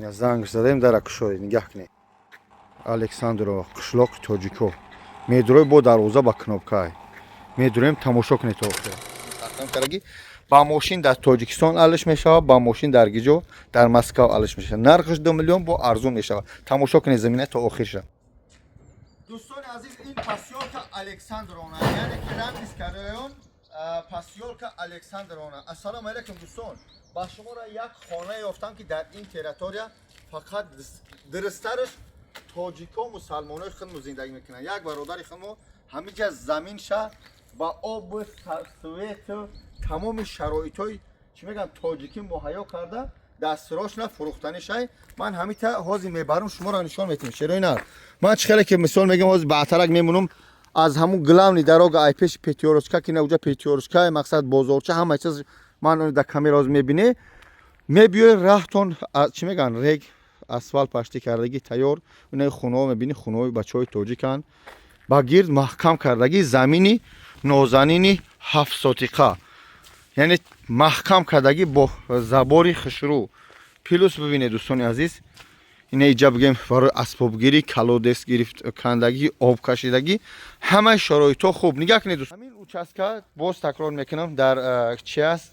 Ина занг задем, дара кушоед, нигаҳ кунед. Александрова, қишлоқи тоҷико. Медрои, бо дарвоза ба кнопкай медроем, тамошо кунед то охир. Караги ба мошин дар Тоҷикистон алиш мешавад, ба мошин дар гиҷо, дар Москав алиш мешавад. Нархаш 2 миллион, бо арзон мешавад. Тамошо кунед замина то охир шавад. Дӯстони азиз, ин посёлка Александровна, яъне ки Раменский район, посёлка Александровна. Ассалому алайкум, дӯстон. Ба шуморо як хона ёфтам, ки дар ин территория фақат, дурусттараш, тоҷико, мусалмонои худмо зиндагӣ мекунанд. Як бародари худмо ҳамиҷа заминша ба обу свету тамоми шароитҳои, чӣ мегӯям, тоҷикӣ муҳайё карда, дастрошна фурӯхтанӣ шай. Ман ҳамита ҳозир мебарам, шуморо нишон метиҳам. Шерои нар, ман чӣ хеле ки мисол мегӯям, ҳозир баътарак мемонам аз ҳамун главный дорога, ай пеши Пятёрочка, ки науҷа Пятёрочка, мақсад бозорча, ҳама чиз ман дар камера ҳозир мебинӣ. Мебиёи, раҳтон, чӣ мегӯянд, рег, асфалт паштӣ кардагӣ, тайёр. Инаи хонаҳо мебинӣ, хонаҳои бачаҳои тоҷиканд, ба гирд маҳкам кардагӣ, замини нозанини 7 сотиқа, яъне маҳкам кардагӣ бо забори хушрӯ. Плюс бибинед, дӯстони азиз, ина иҷа бигем барои асбобгирӣ, колодец гирифт кандагӣ, об кашидагӣ, ҳамаи шароитҳо хуб. Нигаҳ кунед, дӯст, ҳамин участка, боз такрор мекунам, дар чи аст?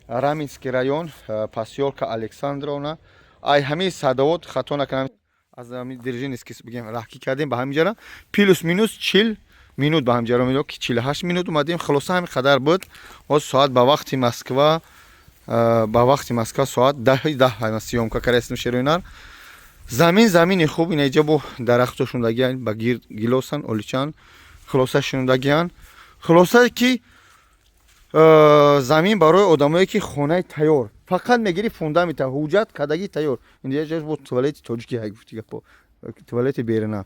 Раменский район, посёлка Александровна. Ай ҳамин Садовод, хато накунам, аз ҳамин Дзержинский бигем раҳкӣ кардем ба ҳамин ҷара, плюс минус 40 минут ба ҳамин ҷаро медо, ки 48 минут омадем. Хулоса, ҳамин қадар буд. Ҳоз соат ба вақти Москва соат 10:10 съёмка кардаистем. Шероинар, замин замини хуб. Ина иҷа бо дарахто шундагиан, ба гирд гилосан, оличан, хулоса, шундагиан. Хулоса, ки замин барои одамое, ки хонаи тайёр фақат мегири, фундамента, ҳуҷҷат кардагӣ, тайёр. Инҷа бо туалети тоҷики ҳай, гуфти гапо, туалети берина.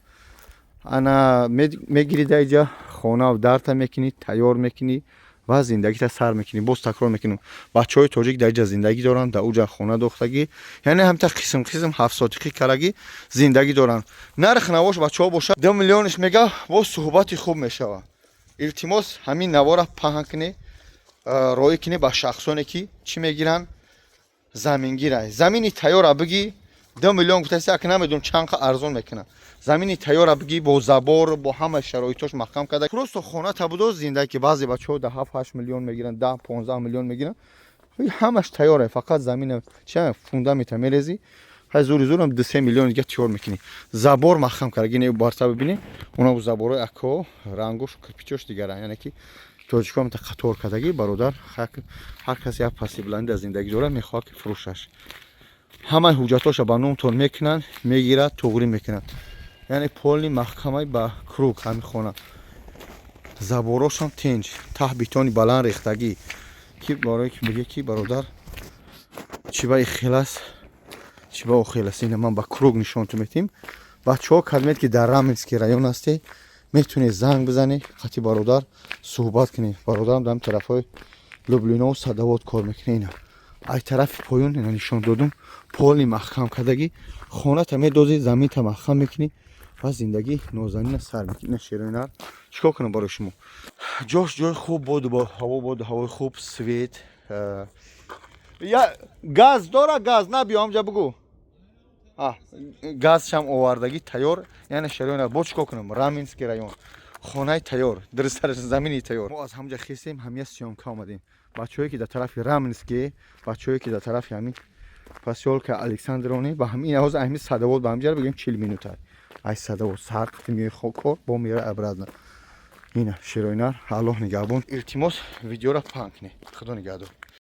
Ана мегири, дар иҷа хона дарта мекунӣ, тайёр мекунӣ ва зиндагита сар мекунӣ. Боз такрор мекунем, бачаҳои тоҷик дар иҷа зиндагӣ доранд, дар уҷа хона дохтагӣ, яъне ҳамта қисм қисм 7 сотиқӣ карагӣ зиндагӣ доранд. Нарх навош, бачаҳо, бошад, 2 миллионш мега, боз суҳбати хуб мешавад. Илтимос, ҳамин навора паҳн кунӣ, роӣ кунӣ ба шахсоне, ки чӣ мегиранд, замингира. Замини тайёра бигӣ, 2 миллион гуфтаси, ака, намедонам чанд қа арзон мекунад. Замини тайёра бигӣ, бо забор, бо ҳама шароитош маҳкам карда, просто хона табудо зиндаги, ки баъзе бачаҳо да 7-8 миллион мегиранд, 10-15 миллион мегиранд. Ҳамаш тайёре, фақат замина чи фундамента мерезӣ, ҳай зури зурам 2-3 миллион дига тиёр мекунӣ. Забор маҳкам карда, гине барта бибинӣ, уна заборҳои акко рангош, кирпичош дигара, яъне ки тоҷикҳо ҳамта қатор кардагӣ. Бародар, ҳар кас як пасти баландӣ дар зиндагӣ дорад, мехоҳад, ки фурӯшаш. Ҳамаи ҳуҷҷатҳоша ба номтон мекунанд, мегирад, туғрӣ мекунад, яъне полный маҳкамаи ба круг. Ҳамин хона заборошам тинҷ, таҳ бетони баланд рехтагӣ, ки барое ки бигӯ, ки бародар, чӣ ба ихел аст, чӣ ба охел аст. Ина ман ба круг нишонтон метиҳем. Бачаҳо, кадмед, ки дар Раменский район ҳастед, метавонед занг бизанед, қати бародар суҳбат кунед. Бародарам дар тарафҳои Люблинову Садовод кор мекунед. Ина ай тарафи поён ина нишон додум, полный маҳкам кардагӣ. Хоната медозӣ, заминта маҳкам мекунӣ ва зиндагӣ нозанина сар мекунӣ. Ина, шероинар, чӣ кор кунам барои шумо? Ҷош ҷои хуб, боду ҳаво, боду ҳавои хуб, свет я газ дора. Газ набиё, ҳамҷа бугӯ, газшам овардагӣ, тайёр. Яъне, шероинар, бо чӣ кор кунам? Раменский район, хонаи тайёр, дурустараш, замини тайёр. Мо аз ҳамҷа хестем, ҳамия съёмка омадем. Бачаҳое, ки дар тарафи Раменский, бачаҳое, ки дар тарафи ҳамин посёлка Александровна, ба ҳамин ҳозир ҳамин Садовод ба ҳамҷара бигем, 40 минута ай Садовод сар қати меои кор, бо мера обратно. Ина, шероинар, Аллоҳ нигаҳбон. Илтимос, видеоро паҳн кунед. Худо нигаҳдор.